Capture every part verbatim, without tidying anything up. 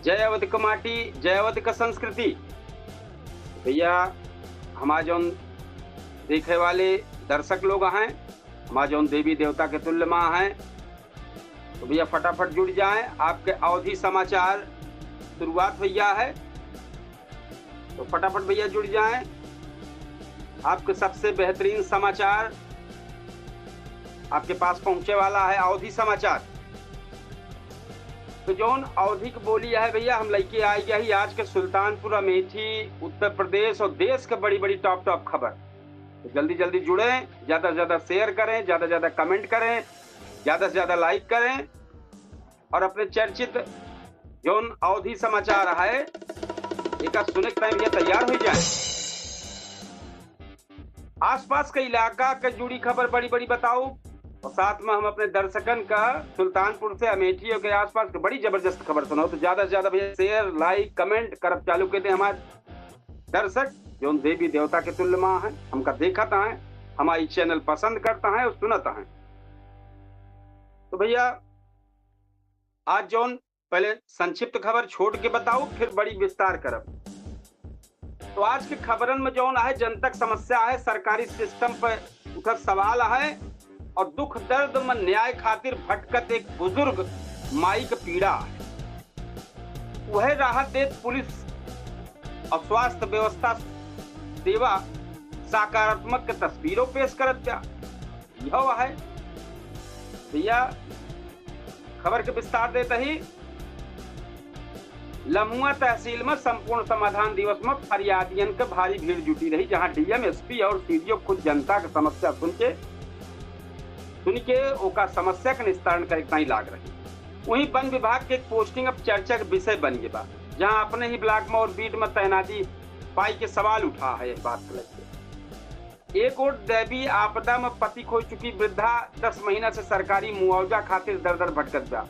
जय अवध क माटी, जय अवध क संस्कृति। भइया, हमार जौन देखे वाले दर्शक लोग हैं, हमार जौन देवी देवता के तुल्य माँ हैं, तो भइया फटाफट जुड़ जाएँ। आपके अवधी समाचार शुरुआत भइया है, तो फटाफट भइया जुड़ जाएँ। आपके सबसे बेहतरीन समाचार आपके पास पहुँचे वाला है, अवधी समाचार। तो जौन अवधी क बोली है भइया, हम लइके आइ गया ही आज के सुल्तानपुर अमेठी, उत्तर प्रदेश और देश के बड़ी-बड़ी top top खबर। तो जल्दी-जल्दी जुड़ें, ज्यादा से ज्यादा share करें, ज्यादा से ज्यादा comment करें, ज्यादा से ज्यादा like करें और अपने चर्चित जौन अवधी समाचार है, एका सुने के time भइया तैयार होइ जाएँ। आसपास के इलाका के जुड़ी खबर बड़ी-बड़ी बताउब और साथ में हम अपने दर्शकन का सुल्तानपुर से अमेठी के आसपास के बड़ी जबरदस्त खबर सुनाउब। तो ज्यादा से ज्यादा भइया share, like, comment करब चालू कर दें हमार दर्शक, जौन देवी देवता के तुल्य माँ हैं, हमका देखत हैं, हमारी channel पसंद करत हैं और सुनत हैं। तो भइया, आज जौन पहले संक्षिप्त खबर छोड़ के बताउब, फिर बड़ी विस्तार करब। तो आज के खबरन में जौन है, जनता क समस्या है, सरकारी system पर उठत सवाल है और दुख दर्द में न्याय खातिर भटकत एक बुजुर्ग माई क पीड़ा है। वह राहत देत पुलिस और स्वास्थ्य व्यवस्था सेवा सकारात्मक के तस्वीरों पेश करत बा। यह है भइया, खबर के विस्तार देत ही, लमुआ तहसील में संपूर्ण समाधान दिवस में फरियादियन के भारी भीड़ जुटी रही, जहां डीएम, एसपी और सीडीओ खुद जनता के समस्या सुन के, सुन के ओका समस्या के निस्तारण करे के ताईं लाग रही। वहीं वन विभाग के एक posting अब चर्चा के विषय बन गया बा, जहां अपने ही block में और beat में तैनाती पाई के सवाल उठा है एक बात को लेके। एक ओर दैवी आपदा में पति खो चुकी वृद्धा दस महीना से सरकारी मुआवजा खातिर दर दर भटकत बा।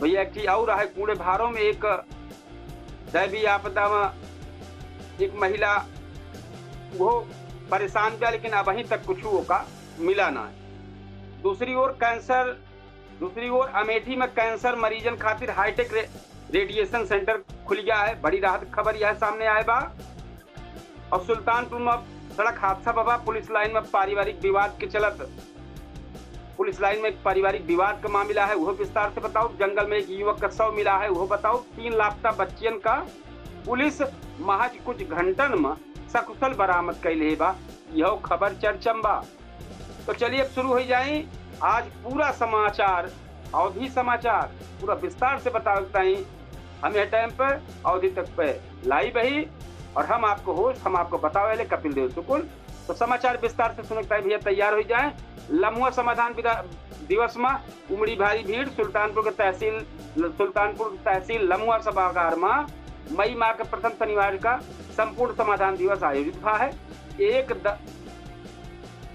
भइया, एक ठी और है, कूड़े भारो में एक दैवी आपदा में एक महिला वो परेशान बा, लेकिन अबहीं तक कुछ ओका मिला ना है। दूसरी ओर कैंसर, दूसरी ओर अमेठी में कैंसर मरीजन खातिर हाईटेक रे-, रेडिएशन सेंटर खुल गया है। बड़ी राहत खबर यह सामने आए बा। और सुल्तानपुर में सड़क हादसा भवा, पुलिस लाइन में पारिवारिक विवाद के चलत, पुलिस लाइन में एक पारिवारिक विवाद का मामला है, वो विस्तार से बताउब। जंगल में एक युवक का शव मिला है, वो बताउब। तीन लापता बच्चियन का पुलिस महज कुछ घंटन में सकुशल बरामद कैले बा, यह खबर चर्चम बा। तो चलिए अब शुरू होइ जाई आज पूरा समाचार, अवधी समाचार पूरा विस्तार से बतावत ताईं हम यह time पर अवधी तक पे live ही और हम आपको host, हम आपको बतावे ले कपिल देव शुक्ल। तो समाचार विस्तार से सुने के ताईं भइया तैयार होइ जाएँ। लमुआ समाधान विदा-, दिवस में उमड़ी भारी भीड़। सुल्तानपुर के तहसील, सुल्तानपुर तहसील लमुआ सभागार में मई माह के प्रथम शनिवार का संपूर्ण समाधान दिवस आयोजित भा है। एक द-,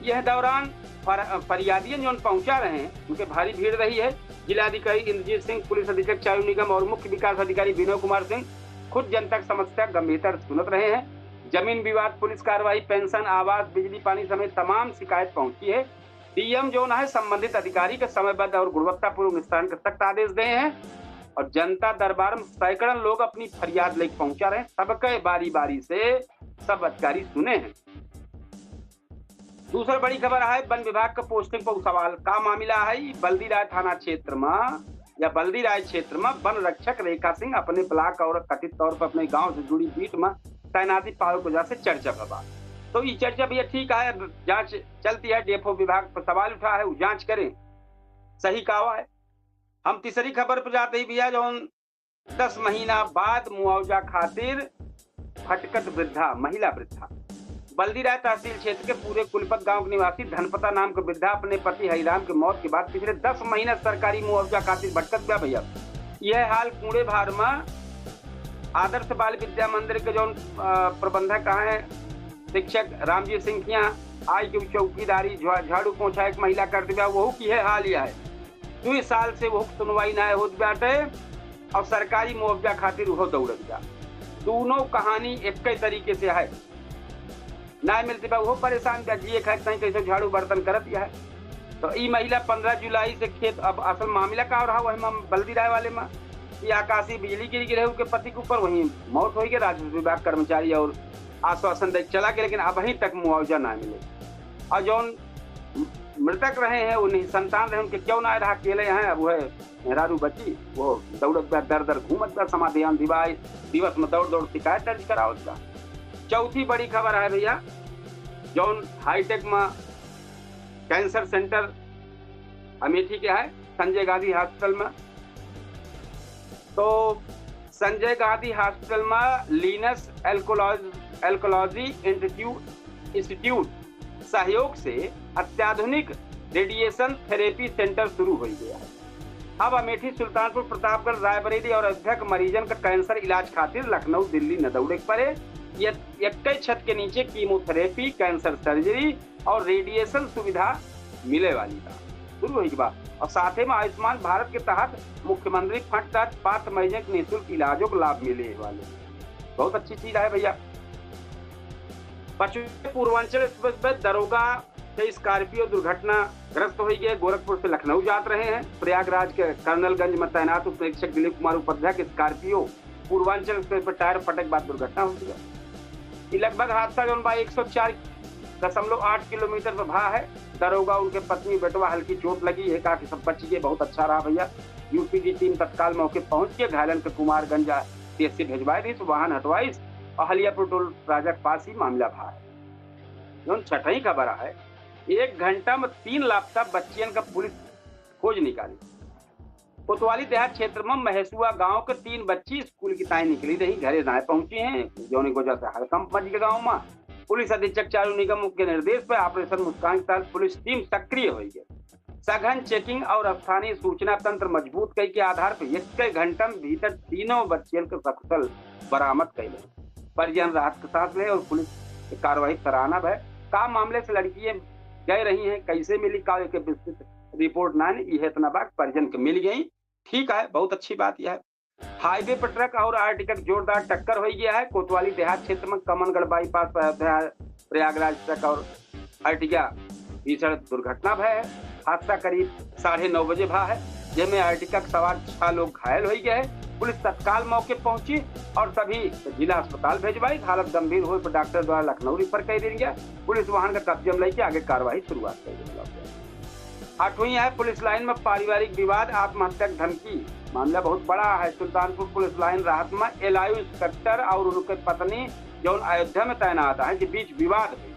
यह दौरान फर-, फरियादियन जौन पहुंचा रहे हैं, उनके भारी भीड़ रही है। जिलाधिकारी इंद्रजीत सिंह, पुलिस अधीक्षक चालू निगम और मुख्य विकास अधिकारी विनय कुमार सिंह खुद जनता की समस्या गंभीरता से सुनत रहे हैं। जमीन विवाद, पुलिस कार्रवाई, पेंशन, आवास, बिजली, पानी समेत तमाम शिकायत पहुंची है। डीएम जौन है संबंधित अधिकारी के समयबद्ध और गुणवत्तापूर्ण निस्तारण के सख्त आदेश दे हैं और जनता दरबार में सैकड़न लोग अपनी फरियाद लेके पहुंचा रहे हैं। सबके बारी बारी से सब अधिकारी सुने हैं। दूसर बड़ी खबर है, वन विभाग के posting पर सवाल का मामला है। बल्दीराय थाना क्षेत्र में या बल्दीराय क्षेत्र में वन रक्षक रेखा सिंह अपने block और कथित तौर पर अपने गांव से जुड़ी beat में तैनाती पावे की वजह से चर्चा भवा। तो ई चर्चा भइया ठीक है, अब जांच चलती है, डीएफओ विभाग पर सवाल उठा है, वो जांच करें सही का है। हम तीसरी खबर पर जाते ही भइया, जौन दस महीना बाद मुआवजा खातिर भटकत वृद्धा, महिला वृद्धा। बल्दीराय तहसील क्षेत्र के पूरे कुलपत गांव के निवासी धनपता नाम के वृद्धा अपने पति हरिराम के मौत के बाद पिछले दस महीना सरकारी मुआवजा खातिर भटकत बा भइया। यह हाल कूड़े भार में आदर्श बाल विद्या मंदिर के जौन, अ, प्रबंधक हैं शिक्षक रामजी सिंह किया, आई के चौकीदारी, झा-, झाड़ू पोछा एक महिला करत बा, वहू की है हाल यह है। दुई साल से वहू सुनवाई ना होत बाटे और सरकारी मुआवजा खातिर वहू दौड़त बा। दोनों कहानी एक ही तरीके से है, ना मिलत बा, वहू परेशान बा, जिए खाए के ताईं कैसे झाड़ू बर्तन करत यह है। तो ई महिला पन्द्रह जुलाई से खेत, अब असल मामला का रहा वही में बल्दीराय वाले में, कि आकाशीय बिजली गिर गिरे उनके पति के ऊपर, वहीं मौत होइ गए। राजस्व विभाग कर्मचारी और आश्वासन दे चला गए, लेकिन अबहीं तक मुआवजा ना मिले। और जौन मृतक रहे हैं, वो निसंतान रहे, उनके क्यों ना रहा, अकेले हैं, अब वह मेहरारू बची, वो दौड़त बा, दर दर घूमत बा, समाधान दिवाई दिवस में दौड़ दौड़ शिकायत दर्ज करावत बा। चौथी बड़ी खबर है भैया, जौन हाईटेक में कैंसर सेंटर अमेठी के है, संजय गांधी हॉस्पिटल में। तो संजय गांधी हॉस्पिटल में लीनस एल्कोलॉज-, एल्कोलॉजी इंस्टीट्यूट, इंस्टीट्यूट सहयोग से अत्याधुनिक रेडिएशन थेरेपी सेंटर शुरू हो गया है। अब अमेठी, सुल्तानपुर, प्रतापगढ़, रायबरेली और अयोध्या के मरीजन का कैंसर इलाज खातिर लखनऊ, दिल्ली न दौड़े के पड़े। ये एक ही छत के नीचे कीमोथेरेपी, कैंसर सर्जरी और रेडिएशन सुविधा मिले वाली बा, शुरू होई के बा। और साथे में आयुष्मान भारत के तहत मुख्यमंत्री फंड तहत पात्र मरीजन के निःशुल्क इलाजों को लाभ मिले वाले। बहुत अच्छी चीज है भैया। पश्चिमी पूर्वांचल एक्सप्रेस में दरोगा से स्कॉर्पियो दुर्घटनाग्रस्त हो गए। गोरखपुर से लखनऊ जात रहे हैं। प्रयागराज के कर्नलगंज में तैनात उप निरीक्षक दिलीप कुमार उपाध्याय के स्कॉर्पियो पूर्वांचल एक्सप्रेस पर टायर फटक बाद दुर्घटना हो गया। ये लगभग हादसा जौन बा एक सौ चार दशमलव आठ किलोमीटर पर भा है। दरोगा, उनके पत्नी, बेटवा हल्की चोट लगी है, कहा कि सब बच गए, बहुत अच्छा रहा भैया। यूपी की टीम तत्काल मौके पहुंच के घायलन के कुमारगंज सीएचसी भेजवाए दी, वाहन हटवाइस और हलियापुर टोल प्लाजा के पास ही मामला भा है। जौन छठई खबर है, एक घंटा में तीन लापता बच्चियन का पुलिस खोज निकाली। कोतवाली देहात क्षेत्र में महेसुआ गांव के तीन बच्ची स्कूल की ताई निकली रही, घरे नाय पहुंची हैं, जौन की वजह से हड़कंप मच गया गांव में। पुलिस अधीक्षक चारू निगम के निर्देश पर ऑपरेशन मुस्कान के तहत पुलिस टीम सक्रिय हो गई। सघन चेकिंग और स्थानीय सूचना तंत्र मजबूत कई के आधार पर एक घंटा में भीतर तीनों बच्चियन के सकुशल बरामद कैले। परिजन राहत के सांस ले और पुलिस के कार्रवाई सराहना है। का मामले से लड़कियां गए रही हैं, कैसे मिली, का एक विस्तृत रिपोर्ट ना, यह इतना बात परिजन के मिल गई। ठीक है, बहुत अच्छी बात यह है। हाईवे पर ट्रक और आर्टिका के जोरदार टक्कर हो गया है। कोतवाली देहात क्षेत्र में कमनगढ़ बाईपास पर अयोध्या प्रयागराज ट्रक और आर्टिका भीषण दुर्घटना भय है। हादसा करीब साढ़े नौ बजे भा है, जिसमें आर्टिका के सवार छह लोग घायल हो गए हैं। पुलिस तत्काल मौके पहुंची और सभी जिला अस्पताल भेजवाई। हालत गंभीर होए पर डॉक्टर द्वारा लखनऊ रिफर कर दिया गया। पुलिस वाहन का कब्जे में लेके आगे कार्रवाई शुरुआत कर दी। आठवीं है पुलिस लाइन में पारिवारिक विवाद, आत्महत्या की धमकी। मामला बहुत बड़ा है। सुल्तानपुर पुलिस लाइन राहत में एलआईयू इंस्पेक्टर और उनके पत्नी जौन अयोध्या में तैनात है के बीच विवाद हुई।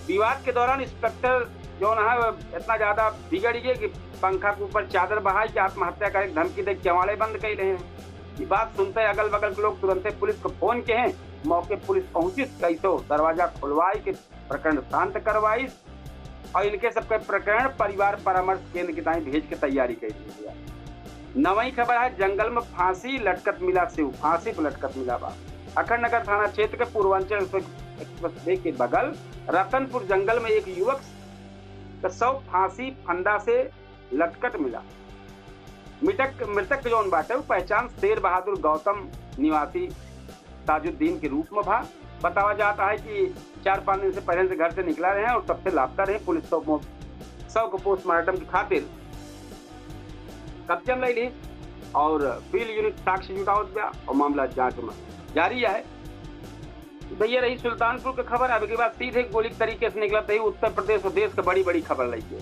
विवाद के दौरान इंस्पेक्टर जौन है वो इतना ज्यादा बिगड़ गए कि पंखा के ऊपर चादर बहाई के आत्महत्या करे के धमकी दे के केवाड़े बंद कैले हैं। ये बात सुनते अगल बगल के लोग तुरंते पुलिस को फोन के हैं। मौके पुलिस पहुंची, कैसो दरवाजा खुलवाई के प्रकरण शांत करवाई और इनके सबके प्रकरण परिवार परामर्श केंद्र की ताई भेज के तैयारी कर दी गया। नवई खबर है, जंगल में फांसी लटकत मिला शिव, फांसी पर लटकत मिला बा। अखंड नगर थाना क्षेत्र के पूर्वांचल एक्सप्रेस, एक्सप्रेस वे के बगल रतनपुर जंगल में एक युवक का शव फांसी फंदा से लटकत मिला। मृतक, मृतक जौन बाटे, वो पहचान शेर बहादुर गौतम निवासी ताजुद्दीन के रूप में भा। बतावा जाता है कि चार पाँच दिन से पहले से घर से निकला रहे हैं और तब से लापता रहे। पुलिस शव मौ-, शव को पोस्टमार्टम की खातिर कब्जे में ले ली और फील्ड यूनिट साक्ष्य जुटावत बा और मामला जांच में जारी है। भैया रही सुल्तानपुर के खबर। अब के बाद सीधे गोली के तरीके से निकलत रही उत्तर प्रदेश और देश के बड़ी बड़ी खबर लइके।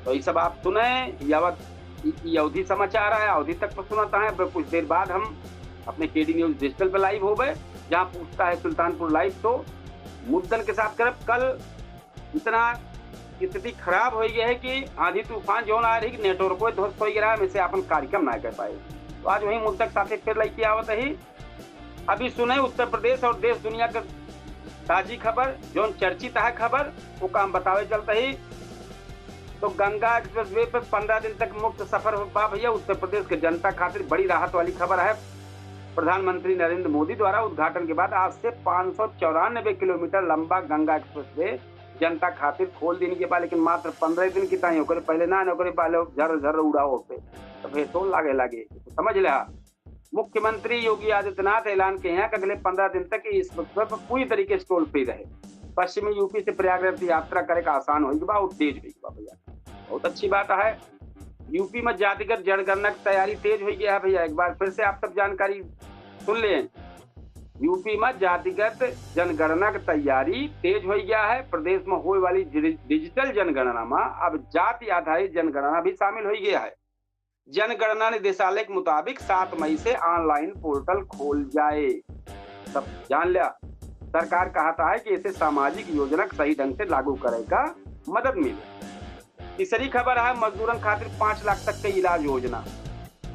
तो ये सब आप सुने, यावत ई, ई अवधी समाचार है, अवधी तक पर सुनत है। अब कुछ देर बाद हम अपने केडी न्यूज डिजिटल पे लाइव होबे, जहाँ पूछता है सुल्तानपुर लाइव। तो मुद्दन के साथ करब। कल इतना स्थिति खराब हो गया है कि आंधी तूफान जौन आ रही, नेटवर्को ध्वस्त हो गया है, हम इसे अपन कार्यक्रम ना कर पाए। तो आज वही मुद्दा के साथे फिर लइके आवत ही। अभी सुने उत्तर प्रदेश और देश दुनिया के ताजी खबर, जौन चर्चित है खबर, वो काम बतावे चलते ही। तो गंगा एक्सप्रेस वे पर पन्द्रह दिन तक मुफ्त सफर हो बा भैया। उत्तर प्रदेश के जनता खातिर बड़ी राहत वाली खबर है। प्रधानमंत्री नरेंद्र मोदी द्वारा उद्घाटन के बाद आज से पाँच सौ चौरानबे किलोमीटर लंबा गंगा एक्सप्रेस वे जनता खातिर खोल देने के बाद, लेकिन मात्र पन्द्रह दिन की ताई, ओकरे पहले ना, ओकरे पहले झर झर उड़ाओ पे, तो फिर तो लागे लागे, तो समझ ले। मुख्यमंत्री योगी आदित्यनाथ ऐलान के हैं कि अगले पन्द्रह दिन तक इस एक्सप्रेस वे पर पूरी तरीके से टोल फ्री रहे। पश्चिमी यूपी से प्रयागराज की यात्रा करे का आसान होई बा और तेज होई बा भैया। बहुत अच्छी बात है। यूपी में जातिगत जनगणना की तैयारी तेज होइ गया है भैया। एक बार फिर से आप सब जानकारी सुन लें, यूपी में जातिगत जनगणना की तैयारी तेज होइ गया है। प्रदेश में होए वाली डिजि-, डिजिटल जनगणना में अब जाति आधारित जनगणना भी शामिल होइ गया है। जनगणना निदेशालय के मुताबिक सात मई से online portal खोल जाए। सब जान लिया, सरकार कहता है कि इसे सामाजिक योजना के सही ढंग से लागू करे का मदद मिले। तीसरी खबर है, मजदूरन खातिर पाँच लाख तक के इलाज योजना।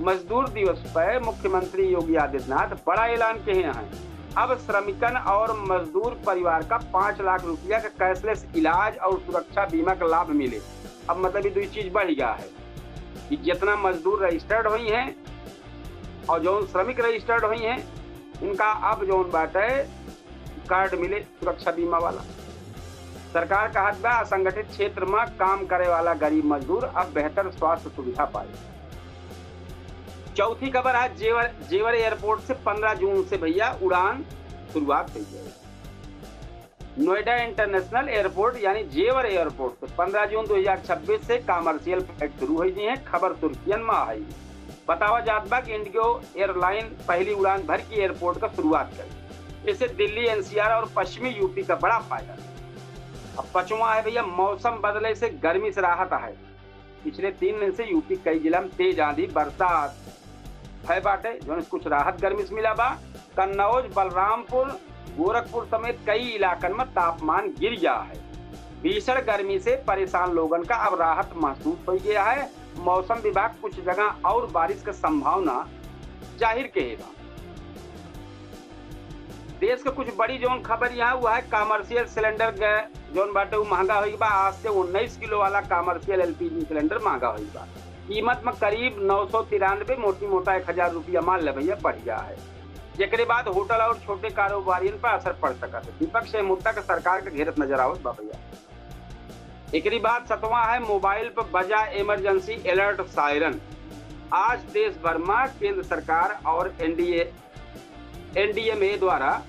मजदूर दिवस पर मुख्यमंत्री योगी आदित्यनाथ बड़ा ऐलान किहे हैं। अब श्रमिकन और मजदूर परिवार का पाँच लाख रुपया का cashless इलाज और सुरक्षा बीमा का लाभ मिले। अब मतलब ये दुई चीज बढ़ गया है कि जितना मजदूर registered होइहैं और जौन श्रमिक registered होइहैं, उनका अब जौन बाटे card मिले सुरक्षा बीमा वाला। सरकार कहत बा, असंगठित क्षेत्र में काम करे वाला गरीब मजदूर अब बेहतर स्वास्थ्य सुविधा पाए। चौथी खबर है, जेवर, जेवर airport से पन्द्रह जून से भैया उड़ान शुरुआत होइ गई। नोएडा International Airport यानी जेवर airport से पन्द्रह जून दो हज़ार छब्बीस से commercial flight शुरू होइ गई हैं। खबर सुर्खियन में आई। बतावा जात बा कि IndiGo airline पहली उड़ान भर की airport का शुरुआत करी। इससे दिल्ली, NCR और पश्चिमी यूपी का बड़ा फायदा। अब पचवा है भैया, मौसम बदले से गर्मी से राहत है। पिछले तीन दिन से यूपी कई जिला में तेज आंधी बरसात है बाटे, जौन से कुछ राहत गर्मी से मिला बा। कन्नौज, बलरामपुर, गोरखपुर समेत कई इलाकन में तापमान गिर गया है। भीषण गर्मी से परेशान लोगन का अब राहत महसूस होइ गया है। मौसम विभाग कुछ जगह और बारिश का संभावना जाहिर किहे बा। देश के कुछ बड़ी जौन खबर यहाँ हुआ है, commercial cylinder गै-, जौन बाटे उ महंगा होइ बा। आज से उन्नीस किलो वाला commercial LPG cylinder महंगा होइ बा। कीमत में करीब नौ सौ तिरानबे, मोटी मोटा एक हजार रुपया मान ले भैया, बढ़ गया है, जेकरे बाद होटल और छोटे कारोबारियन पर असर पड़ सकत है। विपक्ष यह मुद्दा के सरकार के घेरत नजर आवत बा भैया। एकरी बाद सतवां है, मोबाइल पर बजा emergency alert siren। आज देश भर में केंद्र सरकार और NDA, NDMA द्वारा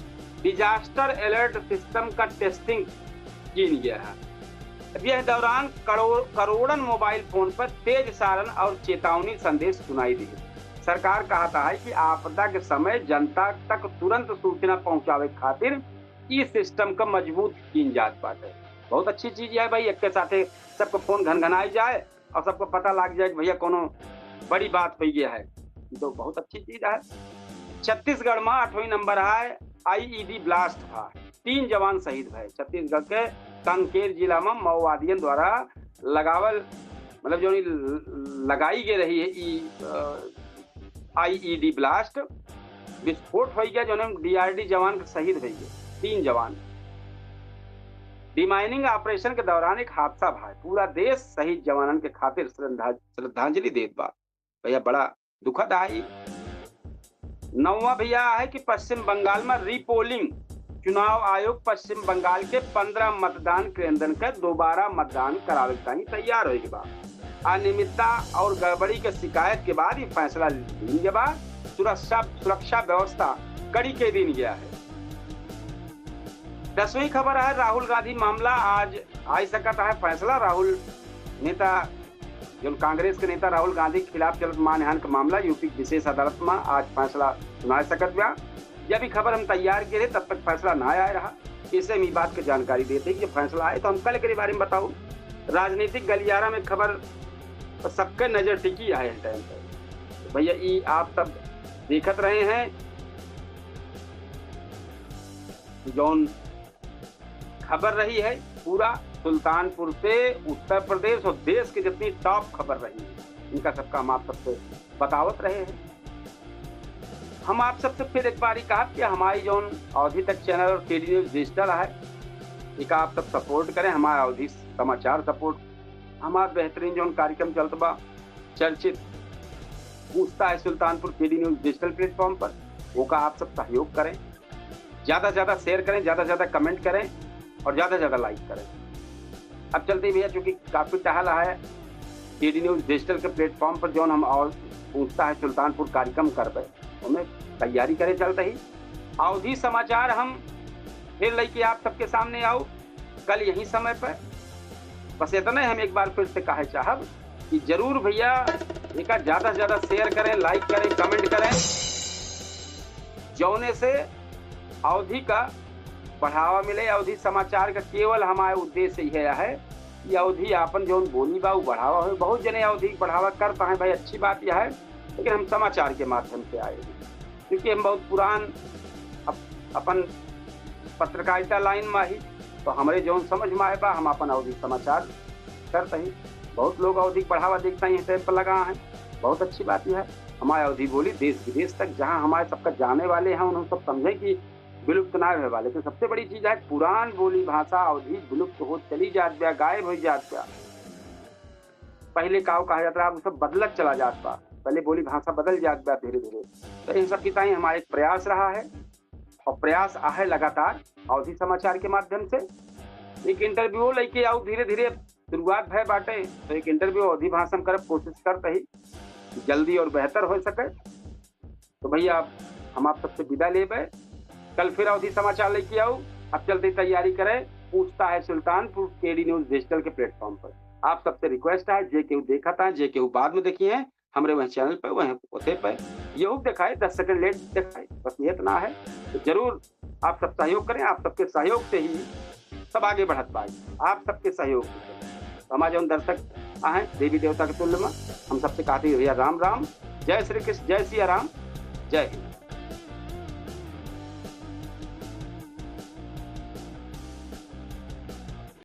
disaster alert system का testing कीन गया है। अब यह दौरान करोड़, करोड़न मोबाइल फोन पर तेज सायरन और चेतावनी संदेश सुनाई दी। सरकार कहता है कि आपदा के समय जनता तक तुरंत सूचना पहुंचावे खातिर ई system का मजबूत कीन जात बाटे। बहुत अच्छी चीज है भाई, एक के साथे सबका फोन घनघनाई जाए और सबको पता लाग जाए कि भैया कोनो बड़ी बात होइ गया है, ये तो बहुत अच्छी चीज है। छत्तीसगढ़ में आठवीं नंबर है, IED blast भा, तीन जवान शहीद भए। छत्तीसगढ़ के कांकेर जिला में माओवादियन द्वारा लगावल, मतलब जो लगाई गई रही है ई, अ, IED blast, विस्फोट होइ गया, जौने में DRD जवान के शहीद होइ गए तीन जवान। Demining operation के दौरान एक हादसा भा, पूरा देश शहीद जवानन के खातिर श्रद्धा-, श्रद्धांजलि देत बा। भैया, बड़ा दुखद है। नौवां भैया है कि पश्चिम बंगाल में repolling, चुनाव आयोग पश्चिम बंगाल के पन्द्रह मतदान केंद्रन के दोबारा मतदान करावे के ताईं तैयार होइ गए बा। अनियमितता और गड़बड़ी के शिकायत के बाद ये फैसला लीन गया बा। सुरक्षा, सुरक्षा व्यवस्था कड़ी के दीन गया है। दसवीं खबर है, राहुल गांधी मामला आज आ सकत है फैसला। राहुल नेता, जौन कांग्रेस के नेता राहुल गांधी के खिलाफ चलत मानहानि के मामला यूपी के विशेष अदालत में आज फैसला सुना सकत बा। जब ई खबर हम तैयार किहे रहे, तब तक फैसला ना आए रहा। इसे हम ई बात के जानकारी देते कि जब फैसला आए, तो हम कल एकरे बारे में बताऊ। राजनीतिक गलियारा में खबर पर सबके नजर टिकी है इस time पर। तो भैया, ई आप सब देखत रहे हैं, जौन खबर रही है पूरा सुल्तानपुर से उत्तर प्रदेश और देश के जितनी top खबर रही है, इनका सबका हम आप सबसे बतावत रहे हैं। हम आप सबसे फिर एक बारी कहब कि हमारी जौन अवधी तक channel और केडी न्यूज डिजिटल है, इका आप सब support करें, हमारा अवधी समाचार support, हमारा बेहतरीन जौन कार्यक्रम चलत बा, चर्चित पूछता है सुल्तानपुर केडी न्यूज डिजिटल platform पर, ओका आप सब सहयोग करें, ज्यादा से ज्यादा share करें, ज्यादा से ज्यादा comment करें और ज्यादा से ज्यादा like करें। अब चलते ही भैया, चूंकि काफी टहल है केडी न्यूज डिजिटल के platform पर, जौन हम और पूछता है सुल्तानपुर कार्यक्रम करबे, ओमे तैयारी करे चलते ही अवधी समाचार हम फिर लेके आप सबके सामने आऊ कल यही समय पर। बस इतने हम एक बार फिर से कहे चाहब कि जरूर भइया एका ज्यादा से ज्यादा share करें, like करें, comment करें, जौने से अवधी का बढ़ावा मिले। अवधी समाचार का केवल हमारे उद्देश्य यह है कि अवधी आपन जौन बोली बा उ बढ़ावा हो। बहुत जने अवधी बढ़ावा करता है भाई, अच्छी बात यह है, लेकिन हम समाचार के माध्यम से आए हैं, क्योंकि हम बहुत पुरान अप-, अपन पत्रकारिता line में ही, तो हमरे जौन समझ में आए बा हम अपन अवधी समाचार करते ही। बहुत लोग अवधी के बढ़ावा देखता ही time पर लगा है, बहुत अच्छी बात यह है। हमारे अवधी बोली देश विदेश तक, जहाँ हमारे सबका जाने वाले हैं, उन्होंने सब समझे कि विलुप्त ना होए वाले। लेकिन सबसे बड़ी चीज है, पुरान बोली भाषा अवधी विलुप्त हो चली जात बा, गायब हो जात बा। पहले काव कहा जात रहा, अब सब बदलत चला जात बा। पहले बोली भाषा बदल जात बा धीरे धीरे। तो इन सब की ताई हमारा एक प्रयास रहा है और प्रयास आहे लगातार अवधी समाचार के माध्यम से। एक interview लेके आऊ, धीरे धीरे शुरुआत भय बाटे, तो एक interview अवधी भाषा में करब, कोशिश करते ही जल्दी और बेहतर हो सके। तो भइया, हम आप सबसे विदा लेबे, कल फिर अवधी समाचार लेके आऊ। अब चलते तैयारी करें, पूछता है सुल्तानपुर, केडी न्यूज डिजिटल के platform पर। आप सबसे request है, जे केहू देखत है, जे केहू बाद में देखी है, हमरे वह channel पे, वह ओथे पे, यहू देखाए, दस second late देखाए, बस ये इतना है। तो जरूर आप सब सहयोग करें, आप सबके सहयोग से ही सब आगे बढ़त बा, आप सबके सहयोग से। तो हमारे जौन दर्शक आहे देवी देवता के तुल्य में, हम सबसे कहते हैं भइया राम राम, जय श्री कृष्ण, जय सिया राम, जय हिंद।